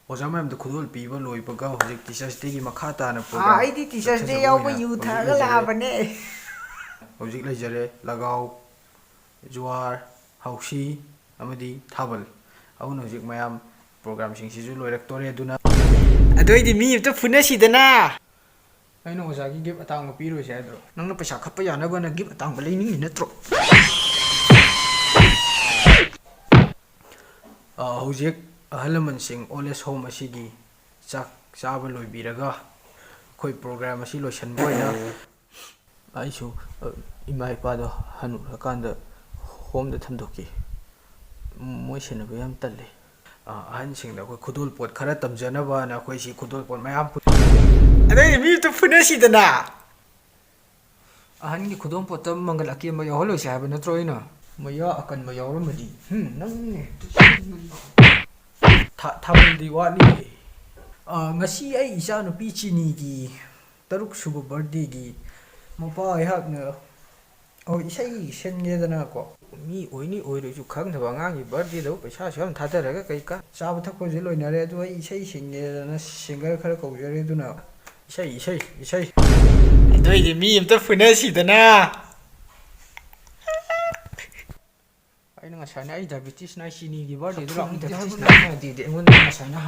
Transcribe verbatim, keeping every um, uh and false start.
ꯑꯣꯖꯥ ꯃꯌꯥꯝꯗ ꯈꯨꯗꯣꯜ ꯄꯤꯕ ꯂꯣꯏꯕꯒ ꯍꯧꯖꯤꯛ Teachers Dayꯒꯤ ꯃꯈꯥ ꯇꯥꯅ program ꯑꯥ, ꯑꯩꯗꯤ Teachers Day ꯆꯠꯊꯖꯕ ꯌꯥꯎꯕ ꯑꯣꯏꯅ ꯌꯨ ꯍꯧꯖꯤꯛ ꯊꯛꯑꯒ ꯂꯩꯖꯔꯦ꯫ ꯂꯥꯛꯑꯕꯅꯦ꯫ ꯍꯧꯖꯤꯛ ꯂꯩꯖꯔꯦ ꯂꯒꯥꯎ, ꯖꯨꯋꯥꯔ, ꯍꯥꯎꯁꯤ ꯑꯃꯗꯤ ꯊꯥꯕꯜ꯫ ꯑꯗꯨꯅ ꯍꯧꯖꯤꯛ ꯃꯌꯥꯝ programꯁꯤꯡꯁꯤꯁꯨ ꯂꯣꯏꯔꯛꯇꯣꯔꯦ, ꯑꯗꯨꯅ ꯑꯗꯨ ꯑꯣꯏꯗꯤ ꯃꯤ ꯑꯝꯇ ꯐꯨꯅꯁꯤꯗꯅ꯫ ꯑꯩꯅ ꯑꯣꯖꯥꯒꯤ gift ꯑꯇꯥꯡꯕ ꯄꯤꯔꯣꯏꯁꯦ ꯍꯥꯏꯗ꯭ꯔꯣ? ꯅꯪꯅ ꯄꯩꯁꯥ ꯈꯞꯄ ꯌꯥꯅꯕꯅ gift ꯑꯇꯥꯡꯕ ꯂꯩꯅꯤꯡꯉꯤ ꯅꯠꯇ꯭ꯔꯣ? ꯑ, ꯍꯧꯖꯤꯛ ꯑꯍꯜ ꯂꯃꯟꯁꯤꯡ old age home ꯑꯁꯤꯒꯤ ꯆꯥꯛ ꯆꯥꯕ ꯂꯣꯏꯕꯤꯔꯒ ꯑꯩꯈꯣꯏ program ꯑꯁꯤ ꯂꯣꯏꯁꯤꯟꯕ ꯑꯣꯏꯅ ꯑꯩꯁꯨ, ꯑ, ꯏꯃꯥ ꯏꯄꯥꯗꯣ ꯍꯟꯅꯨꯔꯀꯥꯟꯗ homeꯗ ꯊꯝꯗꯣꯛꯀꯦ꯫ ꯃꯣꯏ ꯁꯦꯟꯅꯕ ꯌꯥꯝ ꯇꯜꯂꯦ꯫ ꯑ, ꯑꯍꯟꯁꯤꯡꯗ ꯑꯩꯈꯣꯏ ꯈꯨꯗꯣꯜꯄꯣꯠ ꯈꯔ ꯇꯝꯖꯅꯕꯅ ꯑꯩꯈꯣꯏ ꯁꯤ ꯈꯨꯗꯣꯜꯄꯣꯠ ꯃꯌꯥꯝ ꯄꯨ-, ꯑꯗꯩꯗꯤ ꯃꯤ ꯑꯝꯇ ꯐꯨꯅꯁꯤꯗꯅ꯫ ꯑꯍꯟꯒꯤ ꯈꯨꯗꯣꯜꯄꯣꯠꯇ ꯃꯪꯒꯜ ꯑꯀꯦꯝꯕ ꯌꯥꯎꯍꯜꯂꯣꯏꯁꯦ ꯍꯥꯏꯕ ꯅꯠꯇ꯭ꯔꯣ ꯑꯩꯅ? ꯃꯌꯥ ꯑꯀꯟꯕ ꯌꯥꯎꯔꯝꯃꯗꯤ꯫ ꯍꯨꯝ, ꯅꯪꯅꯦ꯫ ꯊꯥ-, ꯊꯥꯕꯜꯗꯤ ꯋꯥꯠꯂꯤ꯫ ꯑ, ꯉꯁꯤ ꯑꯩ ꯏꯆꯥꯅꯨꯄꯤ ꯆꯤꯅꯤꯒꯤ ꯇꯔꯨꯛ ꯁꯨꯕ birthdayꯒꯤ ꯃꯄꯥ ꯑꯩꯍꯥꯛꯅ, ꯑꯣ, ꯏꯁꯩ ꯁꯤꯟꯒꯦꯗꯅꯀꯣ꯫ ꯃꯤ ꯑꯣꯏꯅꯤ ꯑꯣꯏꯔꯣꯏꯁꯨ ꯈꯪꯗꯕ ꯑꯉꯥꯡꯒꯤ birthdayꯗꯕꯨ ꯄꯩꯁꯥꯁꯨ ꯌꯥꯝ ꯊꯥꯗꯔꯒ ꯀꯩ ꯀꯥ-, ꯆꯥꯕ ꯊꯛꯄꯁꯨ ꯂꯣꯏꯅꯔꯦ, ꯑꯗꯨ ꯑꯩ ꯏꯁꯩ ꯁꯤꯟꯒꯦꯗꯅ singer ꯈꯔ ꯀꯧꯖꯔꯦ, ꯑꯗꯨꯅ ꯏꯁꯩ, ꯏꯁꯩ, ꯏꯁꯩ꯫ ꯑꯗꯨ ꯑꯣꯏꯗꯤ ꯃꯤ ꯑꯝꯇ ꯐꯨꯅꯁꯤꯗꯅ꯫ ꯑꯩꯅ ꯉꯁꯥꯏꯅ ꯑꯩ diabetes ꯅꯥꯏ, ꯆꯤꯅꯤꯒꯤ birthdayꯗ ꯂꯥꯛꯅꯤ, diabetes ꯅꯥꯏ ꯍꯥꯏꯗꯨꯗꯤ ꯑꯩꯉꯣꯟꯗ ꯉꯁꯥꯏꯅ